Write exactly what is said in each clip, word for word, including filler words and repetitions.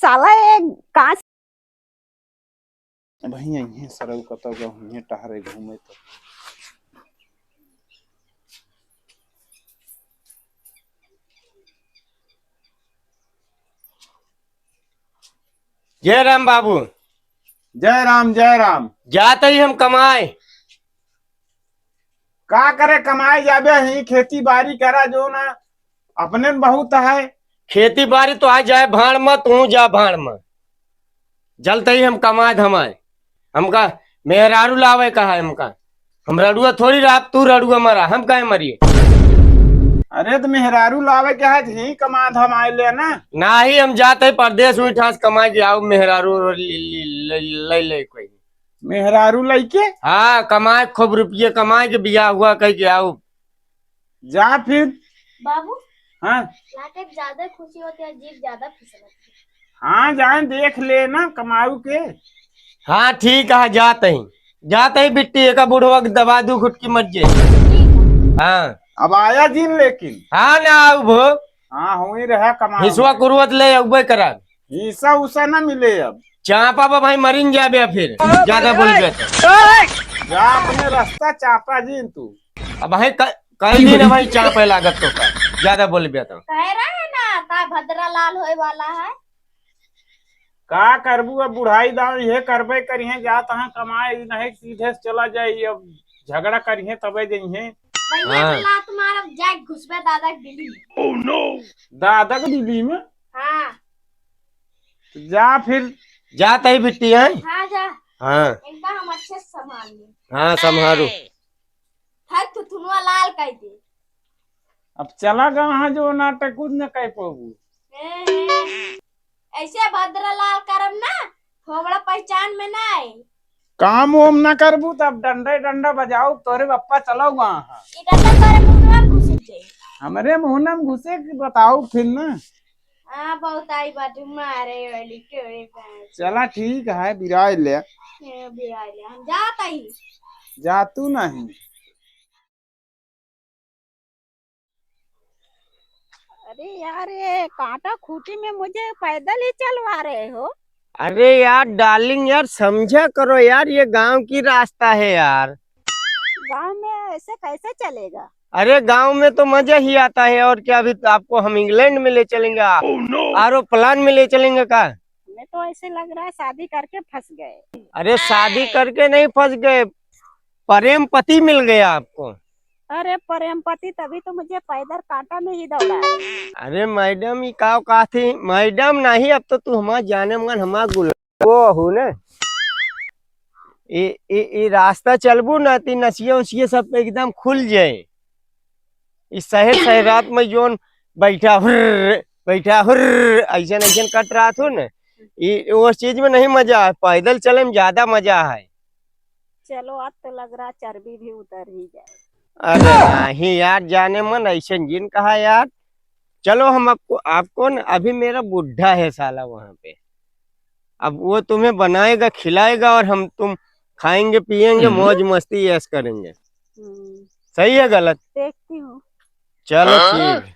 साला एक कांच। भैया, इहे सरऊ कतौ गहुँहे टहरे घूमे तो। जय राम बाबू। जय राम, जय राम। जात ही हम कमाए। का करे कमाए जाबे, ही खेती बारी करा जो ना, अपने में बहुत है। खेती बारी तो आ जाए भाड़ में, तू जा भाड़ में। जलते ही हम कमाए धमाए। हमका मेहरारू लावे कहा है हमका। हम रड़ुआ थोड़ी रहा, तू रड़ुआ मरा, हम काहे मरिए? अरे तो मेहरारू लावे के है, ही कमा धमाए ले ना। नाही, हम जाते ही परदेस हुई ठास कमाए के आऊ मेहरारू ले, ले, ले, ले, ले कोई। मेहरारू लइके? हाँ, कमाए, खूब रुपये कमाए के बियाह हुआ कह के आऊ। जा फिर। बाबू, हाँ। लाके ज्यादा खुशी होती है, जीभ ज्यादा फिसलत है। हाँ, जाए देख ले ना कमाऊ के। हाँ, ठीक है, जात ही। जात ही बिट्टी, एका बुढ़वा के दबा दू घुटकी मर जे। ठीक है। हाँ। अब आया जिन लेकिन। हाँ, ना आऊ भो। हाँ, हुई रहा कमाऊ। हिसवा कुरुवत ले अउबे करा। हिस्सा उसा ना मिले अब। चापा बा भाई, मरिन जाबे फिर, ज्यादा बोल गया तो। जा अपने रास्ता चापा जिन तू। अब भाई क-, कई दिन है भाई चापे लागत तो का, ज्यादा बोल गया तो। कह रहे हैं ना, ता भद्रा लाल होए वाला है। का करबू अब, बुढ़ाई दाव ये करबे करिहे, जा तहाँ कमाए, ई नहीं सीधे से चला जाई, अब झगड़ा करिहे तबे जइहे। भैया हाँ। के लात मारब, जाए घुसबे दादा के दिल्ली में। दादा के दिल्ली में? हाँ। जा फिर। जा तई बिट्टी, हैं? हाँ, जा। हाँ। इनका हम अच्छे से संभाल लें। हाँ, संभालू। हर थुथुनवा लाल कर दे। अब चला गा हाँ जो नाटक कुछ न कह पाबू। ए, ए, ऐसे भद्र लाल करम ना, थोबड़ा पहचान में ना आए। काम वाम ना करबू तब डंडे डंडा बजाऊ, तोरे बप्पा चलाऊ गा हाँ। ई डंडा तोरे मुंह में घुस जाए। हमरे मुंह में घुसे की बताऊ फिर ना। हाँ, बहुत आई बात मारे वाली के रे बात। चला ठीक है, बिराय ले। ए, बिराय ले, हम जात ही। जा तू नहीं। अरे यार, ये कांटा खूंटी में मुझे पैदल ही चलवा रहे हो। अरे यार डार्लिंग, यार समझा करो यार, ये गांव की रास्ता है यार। गांव में ऐसे कैसे चलेगा? अरे गांव में तो मजा ही आता है और क्या, अभी तो आपको हम इंग्लैंड में ले चलेंगे, आरो प्लान में ले चलेंगे का? हमें तो ऐसे लग रहा है शादी करके फंस गए। अरे शादी करके नहीं फंस गए, प्रेम पति मिल गया आपको। अरे प्रेम पति, तभी तो मुझे पैदल कांटा में ही दौड़ा है। अरे मैडम, ई का कहा थी? मैडम नहीं, अब तो तू हमार जाने मन, हमार गुलाब हो ना। ई, ई, ई रास्ता चलबू ना, ती नसिया उसिया सब एकदम खुल जाए। ई शहर, शहरात में जोन बैठा हुर्र, बैठा हुर्र, ऐसन, ऐसन कट रहा थो ना, ई, उस चीज में नहीं मजा है, पैदल चले में ज्यादा मजा है। चलो, आज तो लग रहा चर्बी भी उतर ही जाए। अरे नहीं यार, जाने मन ऐसे जिन कहा यार। चलो हम आपको, आपको न, अभी मेरा बुढ़ा है साला वहाँ पे, अब वो तुम्हें बनाएगा, खिलाएगा और हम तुम खाएंगे, पिएंगे, हम्म। मौज मस्ती ऐश करेंगे। हम्म। सही है गलत? देखती हूँ। चलो हाँ। ठीक।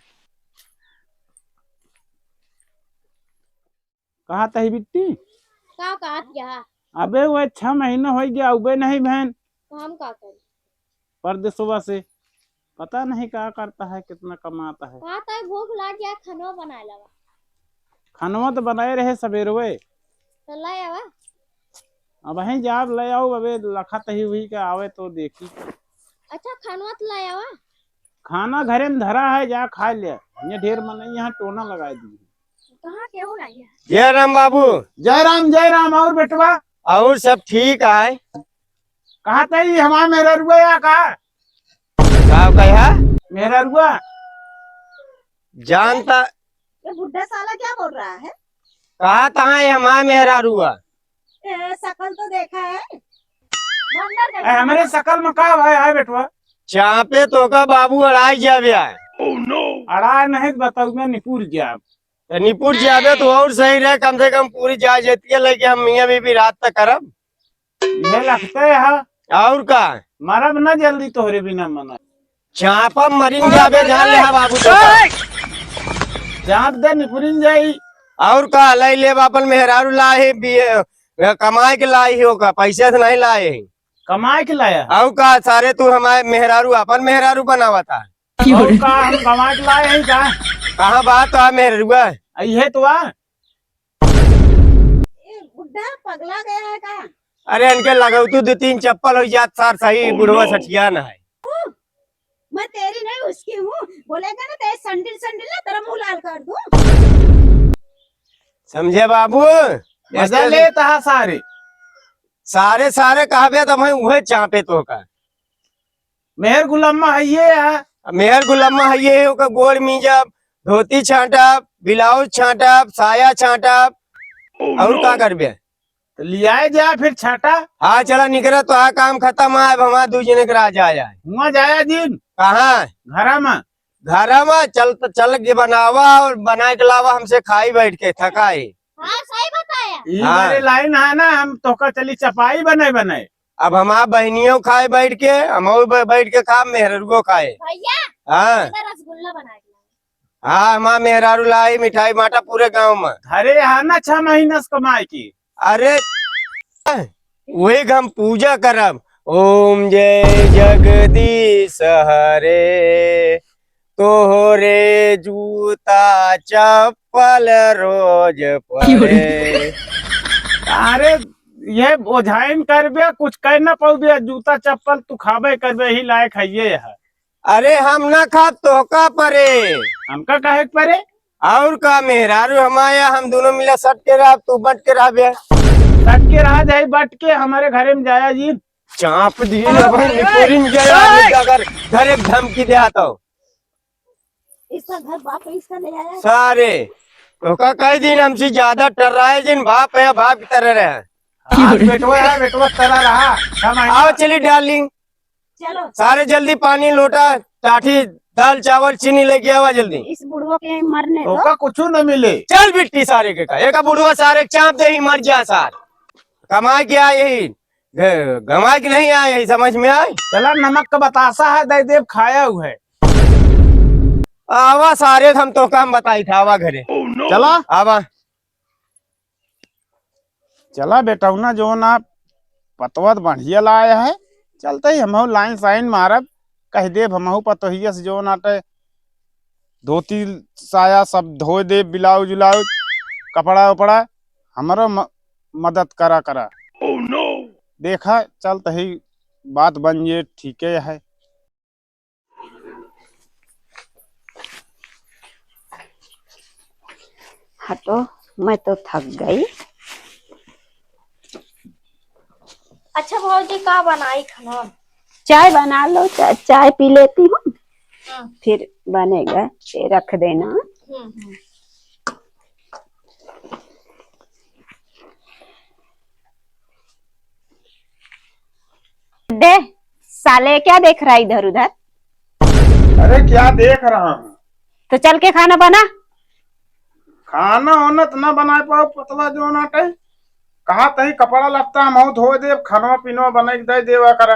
कहाँ तही बिट्टी? का कहत यहाँ? अबे वो छह महीना हो गया, अउबे नहीं बहन। तो हम का करी? परदेसवा से पता नहीं का करता है, कितना कमाता है। का तय भूख लाग गया, खनवा बनाए लावा। खनवा तो बनाए रहे सबेरवे। तो ले आवा। अब वहीं जाब ले आऊ, अबे लखा तही हुई के आवे तो देखी। अच्छा, खनवा तो ले आवा। खाना घरे में धरा है, जा खा ले। ये ढेर मन यहाँ टोना लगा दी। कहाँ के हो रहा है? जय राम बाबू। जय राम, जय राम। और बेटवा? और सब ठीक है। कहा तई हमार मेहररुआ या का? का कहा? मेहररुआ। जानता। ये बुढ़ा साला क्या बोल रहा है? कहा तहाँ ये हमार मेहररुआ? ए, शकल तो देखा है। बंदर ए, देखा हमरे है। शकल में का है, है बेटवा? चापे तो का बाबू अड़ाई जावे आए। अड़ाई नहीं तो बताऊ मैं निपुर जाब। तो निपुर जाबे तो और सही रहे, कम से कम पूरी जा जाती है, लेकिन हम मियाँ बीबी रात तक करब। ये लगते है। और का? मरब ना जल्दी तोहरे बिना मना। चापा मरिन जाबे, जान ले हा बाबू तो। चाप दे निपुरिन जाई। और का, लाई लेब, अपन मेहरारू लाए ही, बी-, कमाए के लाए ही, ओका पैसे से नहीं लाए ही। कमाए के लाया? और का, सारे तू हमारे मेहरारू, अपन मेहरारू बनावत है। और का, हम कमाए के लाए ही का? कहाँ बात है मेहरारू का? इहे तो आ। ए, बुड्ढा पगला गया है का? अरे, इनके लगाऊ तू दो तीन चप्पल हो जात सार सही, बुढ़वा सठिया ना है। मैं तेरी नहीं, उसकी हूँ। बोलेगा ना, तेरे संडिल, संडिल ना, तेरा मुंह लाल कर दूँ। समझे बाबू? मजा लेता है सारे। सारे, सारे कहबे तो मैं उहे चापे तो का। मेहर गुलामा है ये है। मेहर गुलामा है ये, ओकर गोड़ मीजब, धोती छांटब, ब्लाउज छांटब, साया छांटब, और का करबे? तो लियाए जा फिर छाटा। हाँ, चला निकरा, तो आ काम खत्म है, अब हमार दू जने के रह जाए। हुआ जाया जिन। कहाँ? घरा में। घरा में चल, तो चल के बनावा और बना के लावा, हमसे खाई बैठ के, थकाई। हाँ, सही बताया। ई हाँ। बारे लाइन है ना, हम तोका चली चपाई बने बने। अब हमार बहनियों खाए बैठ के, हमहू ब-, बैठ के खा, मेहररुओ खाए। भैया, हाँ। इधर रसगुल्ला बना के लाओ। हाँ, हमार मेहरारू लाई मिठाई बांटा पूरे गांव में। अरे, यहाँ ना छह महीना से कमाए की। अरे, वही हम पूजा करब। ओम जय जगदीश हरे, तोहरे जूता चप्पल रोज परे। अरे, ये ओझाइन करबे, कुछ कह ना पौबे, जूता चप्पल तू खाबे करबे, ही लायक है ये है। अरे हम ना खाब, तोहका परे। हमका काहे के परे? और का, मेहरारू हमाया, हम दोनों मिला सट के रहब, तू बट के रहबे। सट के रहा जाई, बट के हमारे घरे में जाया जी। चाप दिए ना भाई, निपोरिन गया, अगर घर एक धमकी दे आता हो। इसका घर बाप है, इसका ले आया। सारे, तोहका कई दिन हमसे ज्यादा टर्राए जिन, बाप है, बाप की तरह रहे। हाँ, बेटवा है, बेटवा तरह रहा। हम आओ, चली डार्लिंग। चलो। सारे जल्दी पानी लोटा, टाठी, दाल, चावल, चीनी लेके आवा जल्दी। इस बुढ़वा के यहीं मरने दो। ओका कुछू न मिले। चल बिट्टी सारे के का, एका बुढ़वा सारे चाप दे ही मर जा सार। कमाए के आए ही, ग-, कमाए के नहीं आए ही, समझ में आए? चला नमक का बतासा है, दे देब खाया हुए। आवा सारे, हम तोहका हम बताई था, आवा घरे। चला। आवा। चला बेटौना, जौन आप पतवा त बढ़िया लाया है, चलते ही हमहू लाइन साइन मारब, कह देब हमहू पतोहिया से जौन आटे धोती साया सब धोए देब, ब्लाउज उलाउज, कपड़ा उपड़ा, हमरो म-, मदद करा करा। देखा, चलते ही बात बन जे, ठीके है। हटो, मैं तो थक गई। अच्छा भौजी, का बनाई खाना? चाय बना लो, चा-, चाय पी लेती हूँ, हाँ। फिर बनेगा, ये रख देना। हम्म, हम्म। दे, साले क्या देख रहा है इधर उधर? अरे क्या देख रहा हूँ? तो चल के खाना बना। खाना होना तो ना बना पाओ, पतला जो ना कहे। कहा तही कपड़ा लत्ता हम धो देब, खानवा पीनवा बना के दे देवा करा।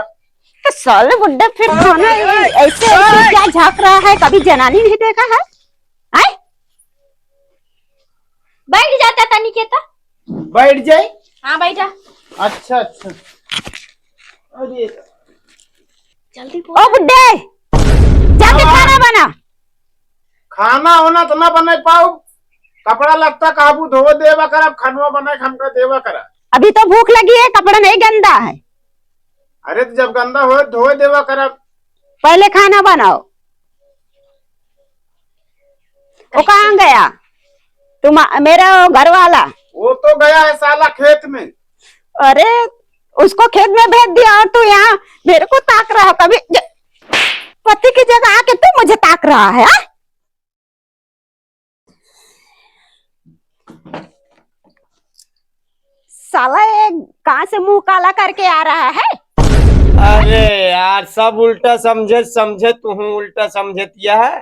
तो साले बुड्ढे फिर खाना ऐसे, ऐसे क्या झांक रहा है, कभी जनानी नहीं देखा है? आए? बैठ जाता तनी के तो। बैठ जाए? हाँ, बैठा। अच्छा, अच्छा। अरे। जल्दी बोल। ओ बुड्ढे, जाके हाँ। खाना बना। खाना होना तो ना बना पाऊ, कपड़ा लत्ता काबू धो देवा करब, खानवा बना के हमका देवा करा। अभी तो भूख लगी है, कपड़ा नहीं गंदा है। अरे तो जब गंदा हो धो देवा करब। पहले खाना बनाओ। वो कहाँ गया? तुम, मेरा घर वाला। वो तो गया है साला खेत में। अरे, उसको खेत में भेज दिया और तू यहाँ मेरे को ताक रहा है। कभी ज-, पति की जगह आके तू मुझे ताक रहा है, हाँ? साला, ये कहाँ से मुंह काला करके आ रहा है? अरे यार, सब उल्टा समझे, समझे तू हूँ उल्टा समझे दिया है।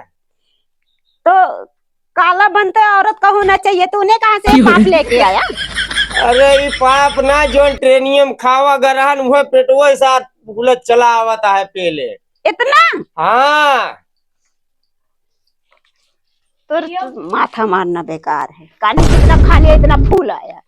तो काला बनते औरत का होना चाहिए, तूने कहाँ से ये पाप लेके आया? अरे, ये पाप ना, जोन ट्रेनियम खावा गरहन, वह पेटवा साथ भूलत चला आवता है पहले। इतना? हाँ। तोर तो माथा मारना बेकार है, कानी जितना खा लिया इतना फूल आया।